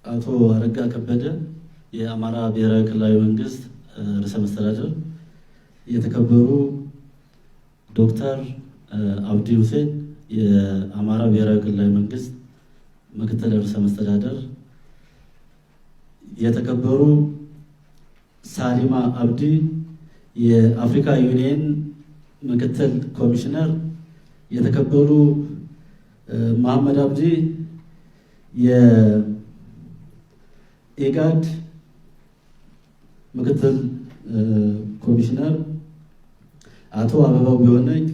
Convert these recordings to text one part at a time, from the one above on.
አቶ አረጋ ከበደ የአማራ ብሔራዊ ክልላዊ መንግስት ርዕሰ መስተዳድር፣ የተከበሩ ዶክተር አብዲ ሁሴን የአማራ ብሔራዊ ክልላዊ መንግስት ምክትል ርዕሰ መስተዳድር፣ የተከበሩ ሳሊማ አብዲ የአፍሪካ ዩኒየን ምክትል ኮሚሽነር፣ የተከበሩ መሐመድ አብዲ የኢጋድ ምክትል ኮሚሽነር፣ አቶ አበባው ቢሆነኝ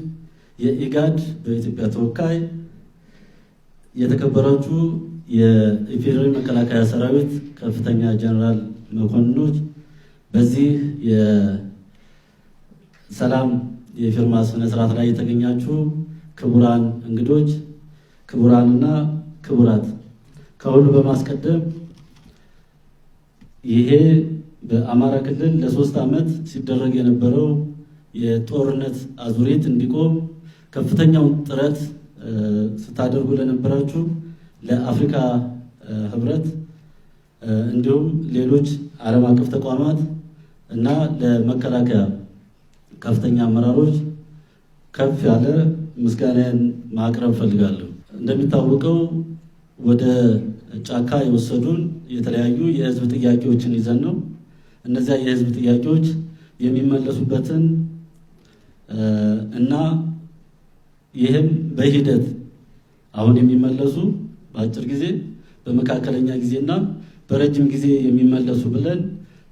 የኢጋድ በኢትዮጵያ ተወካይ፣ የተከበራችሁ የኢፌዴሪ መከላከያ ሰራዊት ከፍተኛ ጀነራል መኮንኖች፣ በዚህ የሰላም የፊርማ ስነ ስርዓት ላይ የተገኛችሁ ክቡራን እንግዶች፣ ክቡራንና ክቡራት፣ ከሁሉ በማስቀደም ይሄ በአማራ ክልል ለ3 ዓመት ሲደረግ የነበረው የጦርነት አዙሪት እንዲቆም ከፍተኛውን ጥረት ስታደርጉ ለነበራችሁ ለአፍሪካ ህብረት እንዲሁም ሌሎች ዓለም አቀፍ ተቋማት እና ለመከላከያ ከፍተኛ አመራሮች ከፍ ያለ ምስጋናን ማቅረብ እፈልጋለሁ። እንደሚታወቀው ወደ ጫካ የወሰዱን የተለያዩ የህዝብ ጥያቄዎችን ይዘን ነው። እነዚያ የህዝብ ጥያቄዎች የሚመለሱበትን እና ይህም በሂደት አሁን የሚመለሱ፣ በአጭር ጊዜ፣ በመካከለኛ ጊዜና በረጅም ጊዜ የሚመለሱ ብለን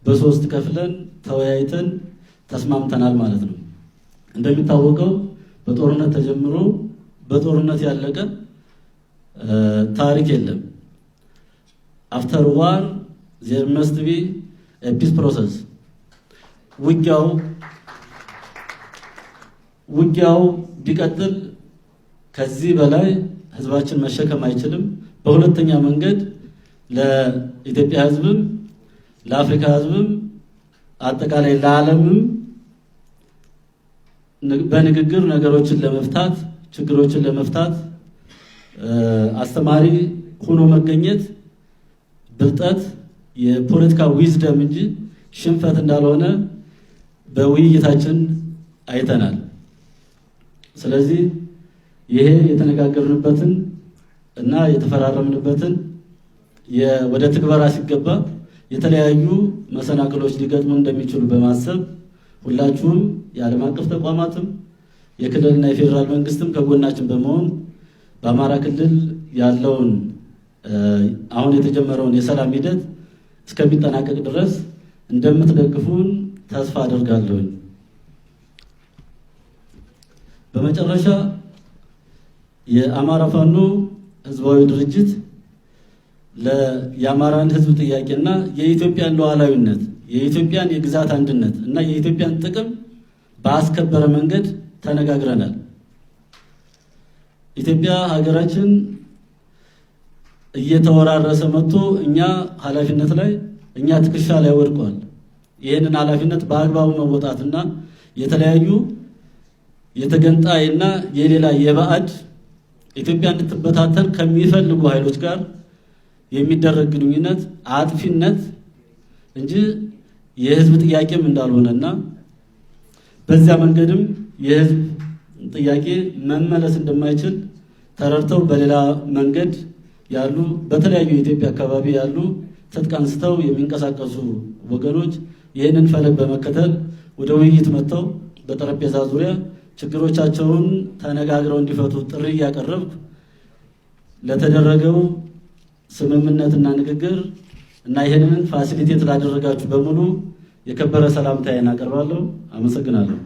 በሶስት ከፍለን ተወያይተን ተስማምተናል ማለት ነው። እንደሚታወቀው በጦርነት ተጀምሮ በጦርነት ያለቀ ታሪክ የለም። After war there must be peace process። ውጊያው ቢቀጥል ከዚህ በላይ ህዝባችን መሸከም አይችልም። በሁለተኛ መንገድ ለኢትዮጵያ ህዝብም፣ ለአፍሪካ ህዝብም፣ አጠቃላይ ለዓለምም በንግግር ነገሮችን ለመፍታት፣ ችግሮችን ለመፍታት አስተማሪ ሆኖ መገኘት ብልጠት፣ የፖለቲካ wisdom እንጂ ሽንፈት እንዳልሆነ በውይይታችን አይተናል። ስለዚህ ይሄ የተነጋገርንበትን እና የተፈራረምንበትን ወደ ትግበራ ሲገባ የተለያዩ መሰናክሎች ሊገጥሙ እንደሚችሉ በማሰብ ሁላችሁም የዓለም አቀፍ ተቋማትም የክልልና የፌዴራል መንግስትም ከጎናችን በመሆን በአማራ ክልል ያለውን አሁን የተጀመረውን የሰላም ሂደት እስከሚጠናቀቅ ድረስ እንደምትደግፉን ተስፋ አደርጋለሁኝ። በመጨረሻ የአማራ ፋኖ ህዝባዊ ድርጅት የአማራን ህዝብ ጥያቄና የኢትዮጵያን ሉዓላዊነት፣ የኢትዮጵያን የግዛት አንድነት እና የኢትዮጵያን ጥቅም ባስከበረ መንገድ ተነጋግረናል። ኢትዮጵያ ሀገራችን እየተወራረሰ መጥቶ እኛ ኃላፊነት ላይ፣ እኛ ትከሻ ላይ ወድቋል። ይህንን ኃላፊነት በአግባቡ መወጣትና የተለያዩ የተገንጣይና የሌላ የባዕድ ኢትዮጵያ እንድትበታተን ከሚፈልጉ ኃይሎች ጋር የሚደረግ ግንኙነት አጥፊነት እንጂ የህዝብ ጥያቄም እንዳልሆነና በዚያ መንገድም የህዝብ ጥያቄ መመለስ እንደማይችል ተረድተው በሌላ መንገድ ያሉ፣ በተለያዩ የኢትዮጵያ አካባቢ ያሉ ትጥቅ አንስተው የሚንቀሳቀሱ ወገኖች ይህንን ፈለግ በመከተል ወደ ውይይት መጥተው በጠረጴዛ ዙሪያ ችግሮቻቸውን ተነጋግረው እንዲፈቱ ጥሪ እያቀረብኩ፣ ለተደረገው ስምምነትና ንግግር እና ይህንን facilitate ላደረጋችሁ በሙሉ የከበረ ሰላምታዬን አቀርባለሁ። አመሰግናለሁ።